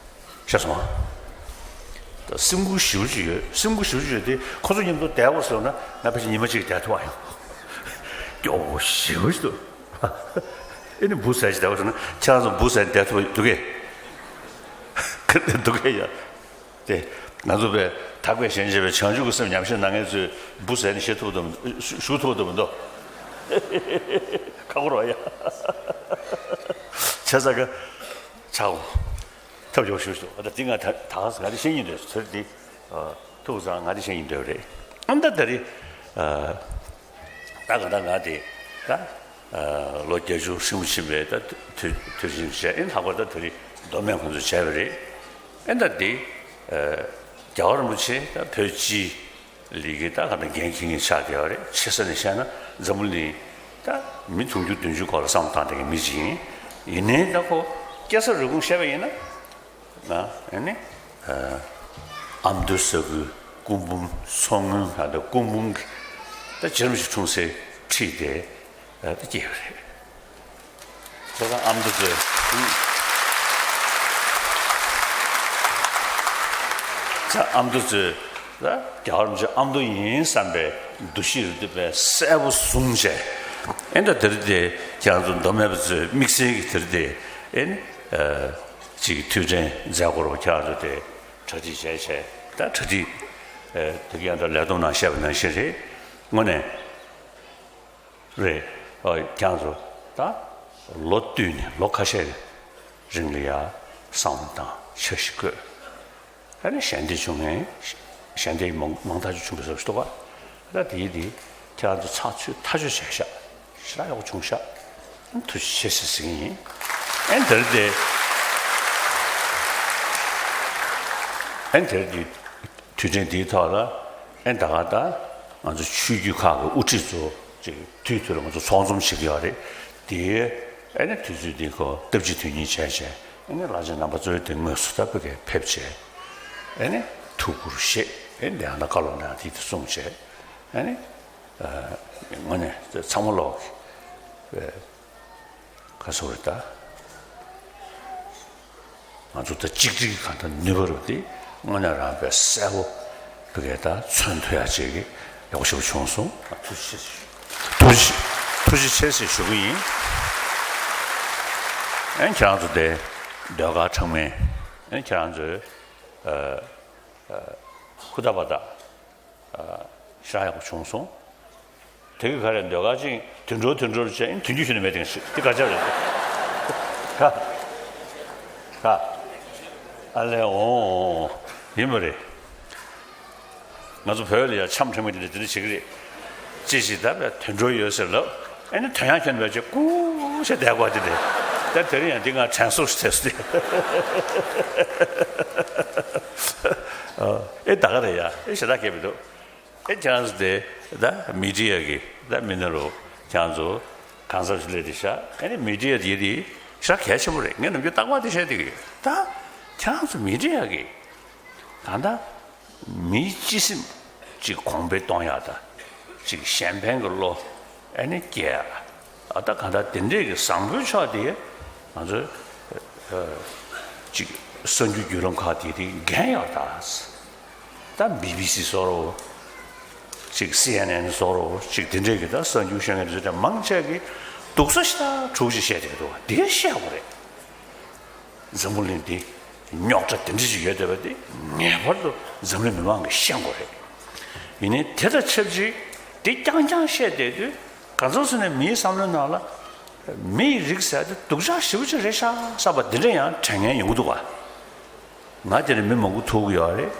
ཤག་སོང་ཨ། ད་སེམས་ཁུར་ཞེ་པོ་ཅིག་ཡོད། སེམས་ཁུར་ཞེ་པོ་ཅིག་ཡོད་དེ་ཁོ་ཚོ་མཉམ་དུ་བསྡད་དགོས་ཟེར་ན་ང་ཕལ་ཆེར་ཉི་མ་གཅིག་བསྡད་ཐུབ་ཨ་ཡོང་། སྐྱོ་བོ་ཞེ་པོ་ཅིག་འདུག་ཨེ་ནི་འབུ་ཟ་ཅི་བསྡད་པ་སོང་ན་ཁྱེད་རང་ཚོ་འབུ་ཟ་ནས་བསྡད་ཐུབ་པ་འདུག་གས། འདུག་གས་ཡ། དེ་ང་ཚོ་པས་ཐག་པས་གཞན་བྱས་པའི་བྱང་ཆུབ་ཀྱི་སེམས་ཉམས་བཞེས་གནང་མཁན་ཚོས་འབུ་ཟ་ནས་བཞེས་ཐུབ་པ་འདུག་བཞུགས་ཐུབ་པ་འདུག་མི་འདུག་ཁག་པོ་རེད་ཡ། བྱས་ཙང་ཀ་ཆག་འོ། ཐབས་སྐྱོ་ཞུ་ཞུ། ཨ་ད་འདི་ང་ད་ད་ག་ང་འདི་ཤེས་ཀྱི་འདུག་དེར་འདི་ཐུག་ཙང་ང་འདི་ཤེས་ཀྱི་འདུག་རེད། ཨ་ད་ད་རེད། ད་ག་ད་ང་དེ་ད་ལོ་བརྒྱད་ཅུ་སྲིང་མོ་ཕྱིན་པའི་ད་དུས་དུས་ཆེན་བྱས་ཨེ་ལྷག་པར་ད་དེ་རིང་མདོ་སྨད་ཁོང་ཚོས་བྱས་པ་རེད། ཨེ་ད་འདི་རྒྱལ་བ་རིན་པོ་ཆེ་ད་བོད་སྤྱིའི་ལས་ཀའི་ད་ག་ད་འགན་འཁྱེར་མཁན་ཆགས་བསྡད་པ་རེད། ཆེ་ས་ནས་བཤད་ན་འཛམ་བུ་གླིང་ད་མི་དུང་ཕྱུར་བདུན་ཅུ་སྐོར་ལ་བསམ་བློ་བཏང་བསྡད་མཁན་མི་ཅིག་ཡིན། ཡིན་ནའི་ད་ཁོ་སྐྱེ་ས་རུས་གོང་བཤད་པ་ཡིན་ན། ང་ཨ་ནི་ཨ་མདོ་ས་ཁུལ་སྐུ་འབུམ་མཚོ་སྔོན་ཨ་མདོ་སྐུ་འབུམ་གྱི་ད་རྗེ་རིན་པོ་ཆེ་འཁྲུངས་སའི་འཁྲིས་དེ་ད་སྐྱེས་པ་རེད། ཁྱེད་རང་ཨ་མདོ་ཚོས་ཁྱེད་ཨ་མདོ་ཚོས་ད་རྒྱལ་བ་རིན་པོ་ཆེ་ཨ་མདོ་ཡིན་བསམ་པའི་འདུ་ཤེས་རེ་འདུག་པས་གསལ་པོ་བཟུང་བྱས་ཨེ་ད་དེ་རིང་དེ་ཁྱེད་རང་ཚོ་མདོ་སྨད་པ་ཚོས་དམིགས་བསལ་གྱི་དེ་རིང་དེ་ཨེ་ནི། ཅིག་དུས་དྲན་མཛད་སྒོར་ཁྱེད་རང་ཚོ་དེ་གྲ་སྒྲིག་བྱས་བྱས་ད་གྲ་སྒྲིག་དེ་ག་ཡང་ད་ལས་བསྡོམས་ནང་བཤད་པ་ནང་བཞིན་རེད། དངོས་གནས་རེད། ཁྱེད་རང་ཚོ་ད་ལོ་བསྟུད་ནས་ལོ་ཁ་ཤས་རིང་ལ་ཡ་བསམ་བློ་བཏང་འཆར་གཞི་བཀོད། ཨ་ནི་ཞལ་འདེབས་བྱུང་ངས་ཞལ་འདེབས་མང་མང་ཐག་ཆོད་བྱུང་བའི་བཟོ་ཞིག་འདུག་ག་ད་དེ་ཡི་དེ་ཁྱེད་རང་ཚོ་ཚགས་ཚུད་ཐག་ཆོད་བྱས་ཤག་ཞེ་དྲག་ཡག་པོ་བྱུང་ཤག་ཐུགས་རྗེ་ཆེ་ཟེར་ཟིན་ཡིན། ཨན་དེར་དེ་ཨན་དེར་དེ་དུས་དྲན་དེའི་ཐོག་ལ་ཨན་ད་ག་ད་ང་ཚོ་ཆོས་བརྒྱུད་ཁག་གི་དབུ་ཁྲིད་ཚོ་ཅིག་དུས་དུས་ལ་ང་ཚོ་ཚོགས་འཛོམས་བྱེད་ཀྱི་ཡོད་རེད། དེ་ཨན་དུས་ཚོད་དེ་ཁོ་སྟབས་གཅིག་དོན་གཉིས་བྱས་བྱས་ཨན་ལྷ་ཆེན་རྣམ་པ་ཚོའི་དེ་དངོས་སུ་ད་བོད་སྐད་ཕེབས་བྱས་ཨན་ཐུགས་ཁུར་བཞེས་ཨན་དེ་ཡང་ད་བཀའ་སློབ་གནང་དེ་དེ་གསུངས་བྱས་ཨན། དངོས་གནས་ཚང་མ་ལོག་གི་ཁ་སོ་རེ་ད། ང་ཚོ་ད་གཅིག་སྒྲིལ་གང་ལྟར་ནུས་པ་རུ་དེ་དངོས་གནས་རང་པའི་གསལ་པོ་བི་གའི་ད་མཚོན་ཐུབ་ཡ་ཅིག་གི་ཡག་པོ་ཞེ་པོ་བྱུང་སོང་། ཐུགས་རྗེ་ཆེ་ཐུགས་རྗེ་ཐུགས་རྗེ་ཆེ་ཞེས་ཞུ་གི་ཡིན། ཨན་ཁྱེད་རང་ཚོ་དེ་ཟློས་གར་འཁྲབ་མཁན་ཨན་ཁྱེད་རང་ཚོའི་ཧུ་ད་བ་ད། ཤ་ཡག་པོ་བྱུང་སོང་། དེ་གི་ག་རེ་ཟློས་གར་ཅིག་དུད་འགྲོ་དུད་འགྲོར་བྱས་ཨིན་དུས་རྒྱུན་ཞུ་ནི་མེད་དེང་ཞིག་དེ་ག་ཅག་རེད། ག་ག་ཨ་ལས་འོང་ཡིན་པ་རེད། ང་ཚོ་བོད་ལ་ཡང་འཆམ་ཕྲེང་མ་དེ་འདྲ་དེ་འདྲ་བྱེད་ཀྱི་རེད། ཅི་ཞིག་ད་བས་དུད་འགྲོ་ཡོད་ཟེར་ལབ་ཨེ་ནི་དོན་ཡང་ཁྱོན་བས་ཅིག་ཀུ་ཤ་བསྡད་དགོས་དེ་རེད། ད་དེ་རིང་ཡང་འདི་ང་དྲན་གསོ་ཞིག་བྱས་སོང་སྟེ། ཨེ་ད་ག་རེད་ཡ། ཨེ་ཞེ་དྲག་སྐད་མི་འདུག་ཨེ་ཁྱེད་རང་ཚོ་དེ་ད་མི་ཌི་ཡ་གི་ད་མི་སྣ་རུ་ཁྱེད་རང་ཚོ་གང་འཚམ་ཞིག་སླེབས་བསྡད་ཤག་ཨ་ནི་མི་ཌི་ཡ་དེ་དེ་ཞེ་དྲག་གལ་ཆེན་པོ་རེད། ངས་ནམ་རྒྱུན་རྟག་པར་དེ་བཤད་བསྡད་ཀྱི་ཡོད། ད་ཁྱེད་རང་ཚོ་མི་ཌི་ཡ་གི་གང་ལྟར་མིའི་སྤྱི་སེམས་ཅིག་གོང་འཕེལ་གཏོང་ཡག་དང་། ཅིག་གཞན་ཕན་གྱི་བློ་ཨ་ནི་སྐྱེ་ཡག་ཨ་ད་གང་ལྟར་དེ་འདྲས་ཀྱི་བཟང་པོའི་ཕྱོགས་དེ་ང་ཚོས་ཅིག་གསར་འགྱུར་བརྒྱུད་ལམ་ཁག་དེ་དེ་འགན་ཡོད་ད། ད་བི་བི་སི་བཟོ་འདྲ་བོ། ཅིག་སི་ཨེན་ཨེན་བཟོ་འདྲ་བོ། ཅིག་དེ་འདྲས་ཀྱི་ད་གསར་འགྱུར་ཤོད་མཁན་དེ་ཚོ་མང་ཆེ་གིས་སྡུག་ས་ཞེ་དྲག་འདྲ་བོ་ཅིག་བཤད་བསྡད་ཀྱི་འདུག་བ། དེ་བཤད་དགོས་རེད། འཛམ་བུ་གླིང་འདི་རྙོག་དྲ་དེ་འདྲ་ཞིག་ཡོད་བསྡད་པ་དེ་ངེས་པར་དུ་འཛམ་གླིང་མི་མང་གིས་ཤེས་དགོས་རེད། ཡིན་ནའི་དེ་དང་ཆབས་ཅིག་འདི་རྐྱང་རྐྱང་བཤད་བསྡད་དུས་གང་ཚང་སུ་ནས་མིའི་བསམ་བློའི་ནང་ལ་མིའི་རིགས་ཟེར་དེ་སྡུག་ཅག་ཞེ་པོ་ཅིག་རེད་ཤག་བསམ་པ་འདི་འདྲ་ཡང་དྲན་མཁན་ཡོང་གི་འདུག་བ། ང་དེ་ནས་མི་མང་པོ་ཐུག་གི་ཡོད་རེད།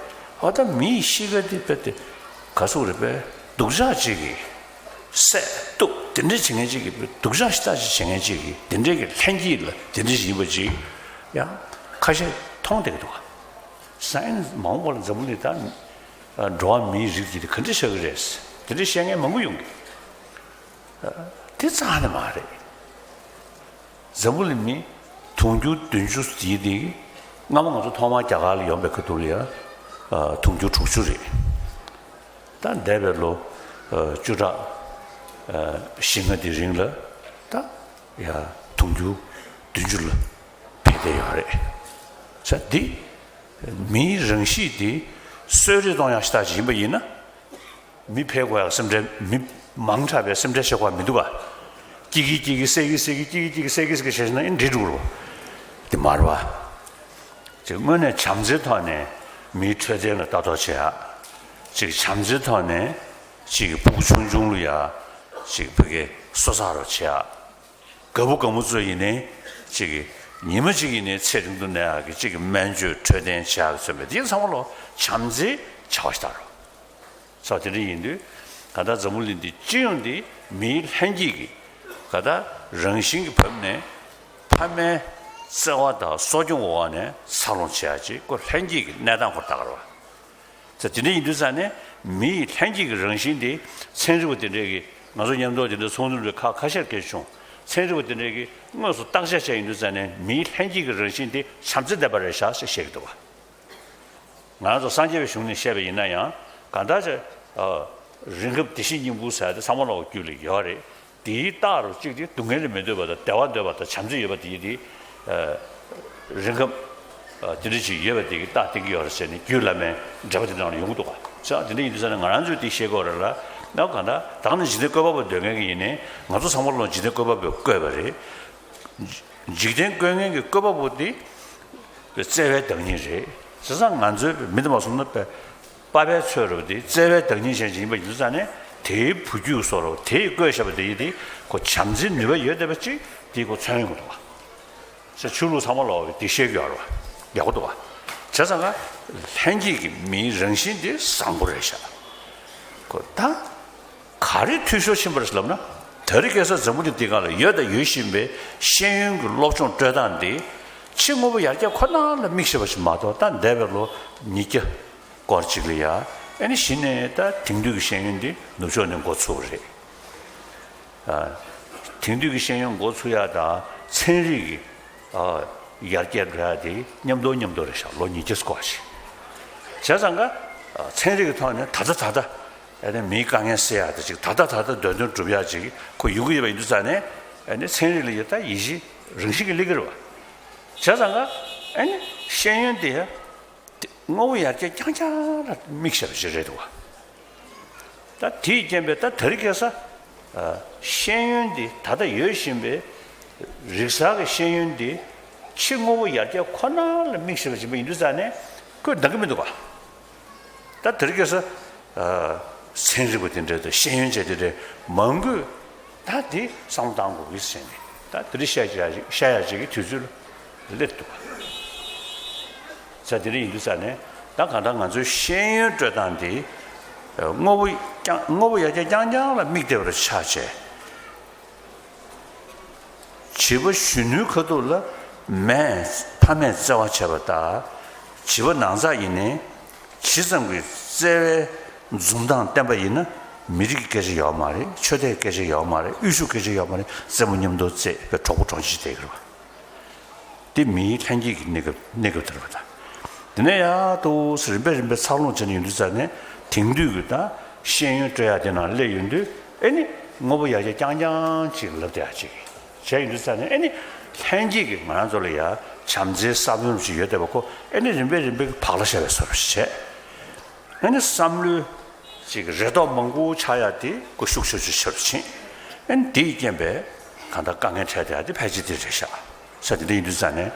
ཨ་ད་མིའི་གཤིས་ཀ་དེ་དཔེ་དེ་ག་ཚོད་རེད་པས། སྡུག་ཅག་ཅིག་གིས་བསད་གཏུབ་དེ་འདྲ་བྱེད་མཁན་ཅིག་གིས། སྡུག་ཅག་ཞེ་དྲག་ཅིག་བྱེད་མཁན་ཅིག་གིས་དེ་འདྲའི་གི་ལྷན་སྐྱེས་ལ་དེ་འདྲ་ཞིག་ཡིན་པ་ཅིག་ཡང་ཁ་ཤས་མཐོང་བསྡད་ཀྱི་འདུག་ག་སའེན་སི་མང་པོ་ལ་འཛམ་བུ་གླིང་ད་འགྲོ་བ་མིའི་རིགས་ཀྱི་དེ་ག་འདྲ་ཆགས་ཀྱི་རེད། དེ་འདྲ་བཤད་མཁན་མང་པོ་ཡོང་གི། དེ་རྩ་ནས་མ་རེད། འཛམ་བུ་གླིང་མི་དུང་ཕྱུར་བདུན་ཅུ་ཡིན་དེ། སྔ་མོ་ང་ཚོ་ཐོག་མར་རྒྱ་གར་ལ་ཡོང་པའི་ཁ་ཐུག་ལ་ཡ་དུང་ཕྱུར་དྲུག་ཅུ་རེད། ད་འདས་པའི་ལོ་བཅུ་ཕྲག་བཞི་ལྔ་དེ་རིང་ལ་ད་ཡ་དུང་ཕྱུར་བདུན་ཅུ་ལ་འཕེལ་བསྡད་ཡོད་རེད། ས་འདི་མིའི་རང་གཤིས་དེ་གསོད་རེས་གཏོང་ཡག་ཞེ་དྲག་ཅིག་ཡིན་པ་ཡིན་ན། མི་འཕེལ་དགོས་ཡག་སེམས་ཁྲལ། མི་མང་དྲགས་པའི་སེམས་ཁྲལ་བྱེད་དགོས་མི་འདུག་ག་སྐྱེ་གི་སྐྱེ་གི་བསད་གི་བསད་གི་སྐྱེ་གི་སྐྱེ་གི་བསད་གི་བསད་གི་བྱས་ན་ཨེ་འགྲིག་འགྲོ་གི་རེད་པ། དེ་མ་རེད་པ། ཅིག་དངོས་གནས་བྱམས་བརྩེའི་ཐོག་ནས་མིའི་འཕྲོད་བསྟེན་ལ་ལྟ་རྟོག་བྱེད་ཡག་ཅིག་བྱམས་བརྩེའི་ཐོག་ནས་ཅིག་ཕྲུ་གུ་ཆུང་ཆུང་ལ་ཡ་ཅིག་ཕ་གིའི་གསོ་ཚགས་རོགས་བྱེད་ཡག་རྒད་པོ་རྒད་མོ་ཚོ་ཡིན་ནའི་ཅིག་ཉི་མ་གཅིག་ཡིན་ནའི་ཚེ་རིང་དུ་གནས་ཡག་གི་ཅིག་སྨན་བཅོས་འཕྲོད་བསྟེན་བྱེད་ཡག་གི་ཚོད་མེད་དེ་ཚང་མ་ལོ་བྱམས་བརྩེའི་བྱ་བ་ཞིག་ལྟ་རོགས། ས་དེ་འདྲ་ཡིན་དུས་ག་ད་འཛམ་བུ་གླིང་འདི་སྤྱི་ཡོངས་འདི་མིའི་ལྷན་སྐྱེས་ཀྱི་ག་ད་རང་བཞིན་གྱི་བབས་ནས་ཕ་མའི་བརྩེ་བ་དང་གསོ་སྐྱོང་འོག་ནས་འཚར་ལོངས་བྱེད་ཡག་ཅིག་ཁོ་ལྷན་སྐྱེས་ཀྱི་གནས་སྟངས་ཁོ་ད་ག་རེད་པ། ས་དེ་འདྲ་ཡིན་དུས་ས་ནས་མིའི་ལྷན་སྐྱེས་ཀྱི་རང་བཞིན་དེ་ཚན་རིག་པ་དེ་འདྲས་ཀྱིས་ང་ཚོ་མཉམ་དུ་དེ་འདྲ་ཚོགས་འདུ་འདྲ་ཁག་ཁ་ཤས་སྐད་ཆ་བྱུང་། ཚན་རིག་པ་དེ་འདྲས་ཀྱིས་དངོས་སུ་བརྟག་དཔྱད་བྱས་ཡིན་དུས་ས་ནས་མིའི་ལྷན་སྐྱེས་ཀྱི་རང་བཞིན་དེ་བྱམས་བརྩེ་ལྡན་པ་རེད་ཤག་ཟེར་བཤད་ཀྱི་འདུག་ག་ང་རང་ཚོ་སངས་རྒྱས་པའི་གཞུང་ནས་བཤད་པ་ཡིན་ན་ཡང་གང་ལྟར་ཅིག་རིགས་ཁམས་བདེ་གཤེགས་སྙིང་པོ་ཟེར་དེ་ཚང་མ་ལོག་རྒྱུད་ལ་ཡོད་རེད། དེའི་རྟགས་རུ་གཅིག་དེ་སྡུག་བསྔལ་ལ་མི་འདོད་པ་དང་བདེ་བ་འདོད་པ་དང་བྱམས་བརྩེ་ཡོད་པ་དེ་དེ་རིགས་ཁམས་དེ་འདྲ་ཅིག་ཡོད་པ་དེ་གི་རྟགས་བསྟན་གྱི་ཡོད་རེད་ཟེར་ནས་རྒྱུད་བླ་མའི་འགྲེལ་པ་དེ་ནང་ལ་ཡོང་གི་འདུག་ག་ས་དེ་འདྲ་ཡིན་དུས་ས་ནས་ང་རང་ཚོས་དེ་ཤེས་དགོས་རེད་ལ། ན་གང་ལྟར་ད་ག་ནང་འཇིག་རྟེན་བཀོད་པ་པོ་འདོད་མཁན་གྱི་ཡིན་ནའི་ང་ཚོ་ཚང་མ་ལོ་འཇིག་རྟེན་བཀོད་པ་པོས་བཀོད་པ་རེད། འཇིག་རྟེན་བཀོད་མཁན་གྱི་བཀོད་པ་པོ་དེ་བརྩེ་བའི་བདག་ཉིད་རེད། བྱས་ཙང་ང་ཚོའི་མི་དེ་མ་སོང་ན་པ་པ་ཕའི་ཚོད་རུ་དེ་བརྩེ་བའི་བདག་ཉིད་ཅན་ཅིག་ཡིན་པ་ཡིན་ཙང་ནས་དེའི་བུ་རྒྱུད་སོགས་རུ་དེས་བཀོད་བཞག་པ་དེ་ཡིན་དེ་ཁོ་བྱམས་བརྩེའི་ནུས་པ་ཡོད་བསྡད་པ་ཅིག་དེ་ཁོ་མཚོན་ཡོང་གི་འདུག་བ། ས་ཆོས་ལུགས་ཚང་མ་ལོག་དེ་བཤད་ཀྱི་ཡོད་རེད་བ། ཡག་པོ་འདུག་བ། བྱས་ཙང་ཀ་ལྷན་སྐྱེས་ཀྱི་མིའི་རང་བཞིན་དེ་བཟང་པོ་རེད་ཤག་ཁོ་ད། ག་རེ་འཐུས་ཤོར་ཕྱིན་པ་རེད་ལབ་ན། དེ་རིང་ཁ་སང་འཛམ་བུ་གླིང་འདི་སྒང་ལ་ཡོད་དང་ཡོད་བཞིན་པའི་ཤེས་ཡོན་གྱི་སློབ་སྦྱོང་སྤྲོད་སྟངས་འདི་ཕྱི་དངོས་པོ་ཡར་རྒྱས་ཁོ་ན་ལ་དམིགས་བྱས་པ་ཞིག་མ་གཏོགས། ད་འདས་པའི་ལོ་ཉིས་བརྒྱ་སྐོར་ཅིག་ལ་ཡ། ཨ་ནི་གཞི་ནས་ད་དེང་དུས་ཀྱི་ཤེས་ཡོན་འདི་ནུབ་ཕྱོགས་ནས་འགོ་ཚུགས་པ་རེད། ཨ། དེང་དུས་ཀྱི་ཤེས་ཡོན་འགོ་ཚུགས་ཡ་དང་ཚན་རིག་གི་ཨ། ཡར་རྒྱས་འགྲོ་ཡ་དེ་མཉམ་དུ་མཉམ་དུ་རེད་ཤག་ལོ་ཉིས་བརྒྱ་སྐོར་ཞིག་བྱས་ཙང་ཀ་ཨ། ཚན་རིག་གི་ཐོག་ནས་ད་ལྟ་ད་ལྟ་ཨ་ནི་མིའི་དཀའ་ངལ་སེལ་ཡ་དེ་ཅིག་ད་ལྟ་ད་ལྟ་འདོད་འདུན་སྒྲུབ་ཡ་ཅིག་ཁོ་ཡོང་གི་ཡོད་པ་ཡིན་དུས་ཙང་ནས། ཨ་ནི་ཚན་རིག་ལ་ཡ་ད་ཡིད་གཞི་རང་བཞིན་གྱིས་སླེབས་ཀྱི་རེད་བ། བྱས་ཙང་ཀ་ཨ་ནི་ཤེས་ཡོན་དེ་ཡ་དེ་དངོས་པོ་ཡར་རྒྱས་རྐྱང་རྐྱང་ལ་དམིགས་བྱས་པ་ཞིག་རེད་འདུག་བ། ད་དེའི་རྐྱེན་པས་ད་དེ་རིང་ཁ་སང་ཤེས་ཡོན་འདི་ད་ལྟ་ཡོད་བཞིན་པའི་རིག་གསར་གྱི་ཤེས་ཡོན་འདི་ཕྱི་དངོས་པོ་ཡར་རྒྱས་ཁོ་ན་ལ་དམིགས་བྱས་པ་ཡིན་དུས་ཙང་ནས་ཁོས་འདང་གི་མི་འདུག་ག་ད་དེ་རིང་ཁ་སང་ཚན་རིག་པ་དེ་འདྲ་དང་ཤེས་ཡོན་ཅན་དེ་འདྲ་མང་པོས་ད་དེ་བསམ་བློ་བཏང་དགོས་ཀྱི་ཟེར་ནས། ད་དེ་རིང་བཤད་ཡ་བཤད་ཡ་ཅིག་གི་དུས་ཚོད་ལ་སླེབས་འདུག་ག་ས་དེ་འདྲ་ཡིན་དུས་ཙང་ནས་ད་གང་ལྟར་ང་ཚོའི་ཤེས་ཡོན་སྤྲོད་སྟངས་དེ་དངོས་པོ་རྐྱང་དངོས་པོ་ཡར་རྒྱས་རྐྱང་རྐྱང་ལ་དམིགས་བསྡད་པ་ཆགས་བྱས། བྱིས་པ་གཞོན་ནུའི་ཁ་ཐུག་ལ་མས་ཕ་མས་བརྩེ་བ་བྱས་པ་དང་། བྱིས་པ་ནང་ཚགས་ཡིན་ནའི་ཇི་ཙམ་གྱི་བརྩེ་བའི་འཛུམ་མདངས་བསྟན་པ་ཡིན་ན། མི་རིགས་ཀྱི་སྐད་ཆ་ཡོད་མ་རེད། ཆོས་དད་སྐད་ཆ་ཡོད་མ་རེད། དབུལ་ཕྱུག་སྐད་ཆ་ཡོད་མ་རེད། རྩེད་མོ་མཉམ་དུ་རྩེད་པའི་གྲོགས་པོ་གྲོགས་མཆེད་བསྡད་ཀྱི་རེད་པ། དེ་མིའི་ལྷན་སྐྱེས་ཀྱི་གནས་སྐབས་གནས་སྐབས་དེ་རེད་པ། ད་དེ་ནས་ཡར་དུ་རིམ་པས་རིམ་པས་འཚར་ལོངས་བྱས་ནས་ཡོང་དུས་ཙ་ནས། དེང་དུས་ཀྱི་ད་ཤེས་ཡོན་སྤྲོད་ཡག་དེ་ནང་སླེབས་ཡོང་དུས། ཨེ་ནི་དངོས་པོ་ཡར་རྒྱས་རྐྱང་རྐྱང་ཅིག་ལབ་བསྡད་ཡག་ཅིག་བྱས་ཡོང་དུས་ཙ་ནས། ཨེ་ནི་ལྷན་སྐྱེས་ཀྱི་ང་རང་ཚོ་ལ་ཡ་བྱམས་བརྩེའི་ས་བོན་ཞིག་ཡོད་བསྡད་པ་ཁོ། ཨེ་ནི་རིམ་པས་རིམ་པས་བག་ལ་ཞ་བའི་བཟོ་འདྲ་ཞིག་བྱས། ཨེ་ནི་བསམ་བློའི་ཅིག་རེ་དོགས་མང་པོ་ཆགས་ཡག་དེ་ཁོ་ཤུགས་ཆེ་ཆེ་ཆེ་རུ་ཕྱིན། ཨེ་ནི་དེའི་རྐྱེན་པས་གང་ལྟར་དཀའ་ངལ་འཕྲད་བསྡད་ཡག་དེ་ཕལ་ཆེར་དེ་རེད་ཤག་ཟེར། དེ་འདྲ་ཡིན་དུས་ཙ་ནས།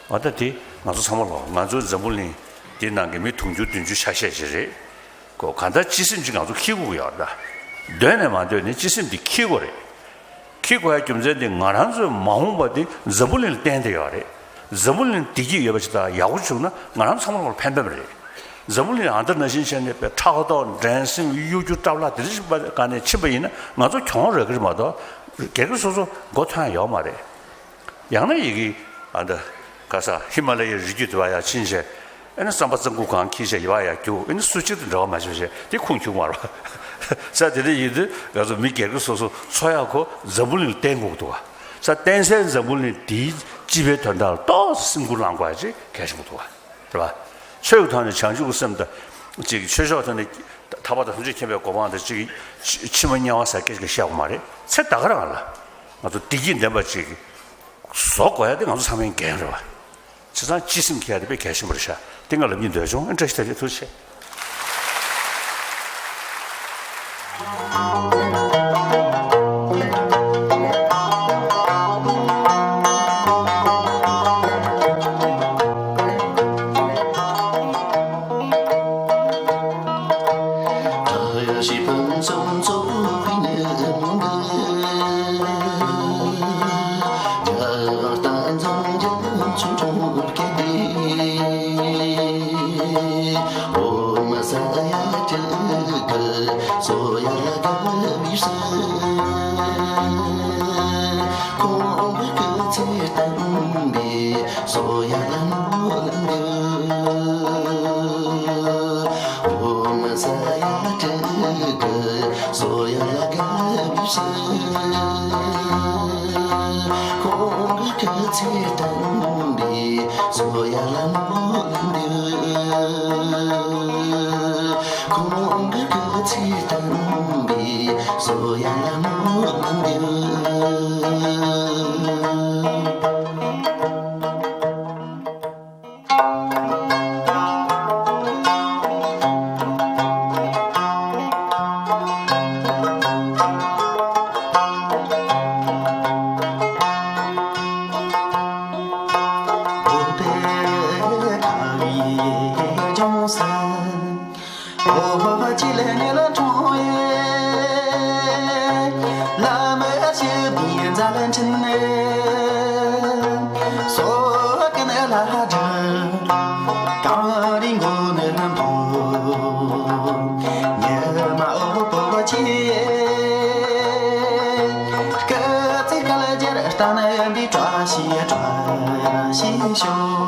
འོ་ད་དེ་ང་ཚོ་ཚང་མ་ལོ། ང་ཚོའི་འཛམ་བུ་གླིང་འདི་ནང་གི་མི་དུང་ཕྱུར་བདུན་ཅུ་ཆ་ཤས་ཅིག་རེད། ཁོ་གང་ལྟར་སྤྱི་སེམས་ཅིག་ང་ཚོ་འཁྱེར་དགོས་ཀྱི་ཡོད་རེད་ད། འདོད་ནས་མ་འདོད་ནས་སྤྱི་སེམས་འདི་འཁྱེར་དགོས་རེད། འཁྱེར་དགོས་ཡག་རྒྱུ་མཚན་དེ། ང་རང་ཚོའི་མ་འོངས་པ་དེ་འཛམ་བུ་གླིང་ལ་བརྟེན་བསྡད་ཡོད་རེད། འཛམ་བུ་གླིང་བདེ་སྐྱིད་ཡོད་པ་ཞིག་དང་ཡག་པོ་བྱུང་ན། ང་རང་ཚང་མ་ལ་ཕན་པ་རེད། འཛམ་བུ་གླིང་ཨ་འདྲ་ནང་བཞིན་བྱས་ནས་པའི་ཕྲག་དོག་འགྲན་སེམས་གཡོ་སྒྱུ་འཁྲབ་ལག་དེ་འདྲ་ཞིག་སྒང་ནས་ཕྱིན་པ་ཡིན་ན། ང་ཚོ་གྱོང་རག་གི་རེད་མ་གཏོགས། སྒེར་སྒེར་སོ་སོ་མགོ་ཐོན་ཡག་ཡོད་མ་རེད། ཡང་ན་ཡི་གེ་ཨ་འདྲ་ག་ས་ཧི་མ་ལ་ཡའི་རི་རྒྱུད་དེ་བ་ཡར་ཕྱིན་བྱས། ཨེ་ནི་རྩམ་པ་རྩམ་ཁུག་གང་འཁྱེར་བྱས་ཡར་བ་ཡར་རྒྱུག་ཨེ་ནི་སུ་གཅིག་དང་འབྲེལ་བ་མ་བྱས་བྱས་དེ་ཁུངས་འཁྱོལ་མ་རེད་པ། ས་དེ་འདྲ་ཡིན་དུས་ང་ཚོ་མི་སྒེར་སྒེར་སོ་སོ་འཚོ་ཡག་ཁོ་འཛམ་བུ་གླིང་ལ་བརྟེན་དགོས་འདུག་པ། ས་བརྟེན་སའི་འཛམ་བུ་གླིང་དེའི་སྤྱི་པའི་དོན་དག་ལ་ཏོག་ཙམ་སེམས་ཁུར་བླངས་དགོས་ཡག་ཅིག་གལ་ཆེན་པོ་འདུག་པ། རེད་པ། ཆོས་ཀྱི་ཐོག་ནས་བྱང་ཆུབ་ཀྱི་སེམས་དང་། ཅིག་ཆོས་ཕྱོགས་ཐོག་ནས་ཐར་པ་དང་ཐམས་ཅད་མཁྱེན་པའི་གོ་འཕང་དང་། ཅིག་ཕྱི་མ་དམྱལ་བ་ཟེར་སྐད་ཅིག་བཤད་དགོས་མ་རེད། ཚེ་ད་ག་རང་ལ་ང་ཚོ་བདེ་སྐྱིད་ལྡན་པ་ཅིག་བཟོ་དགོས་ཡག་དེ་ང་ཚོ་ཚང་མའི་འགན་རེད་པ། བྱས་ཙང་སྤྱི་སེམས་འཁྱེར་ཡག་དེ་དཔེ་གལ་ཆེན་པོ་རེད་ཤག་དེ་ང་ལབ་སྙིང་འདོད་བྱུང་། ཨེ་བཀྲ་ཤིས་བདེ་ལེགས། ཐུགས་རྗེ་ཆེ།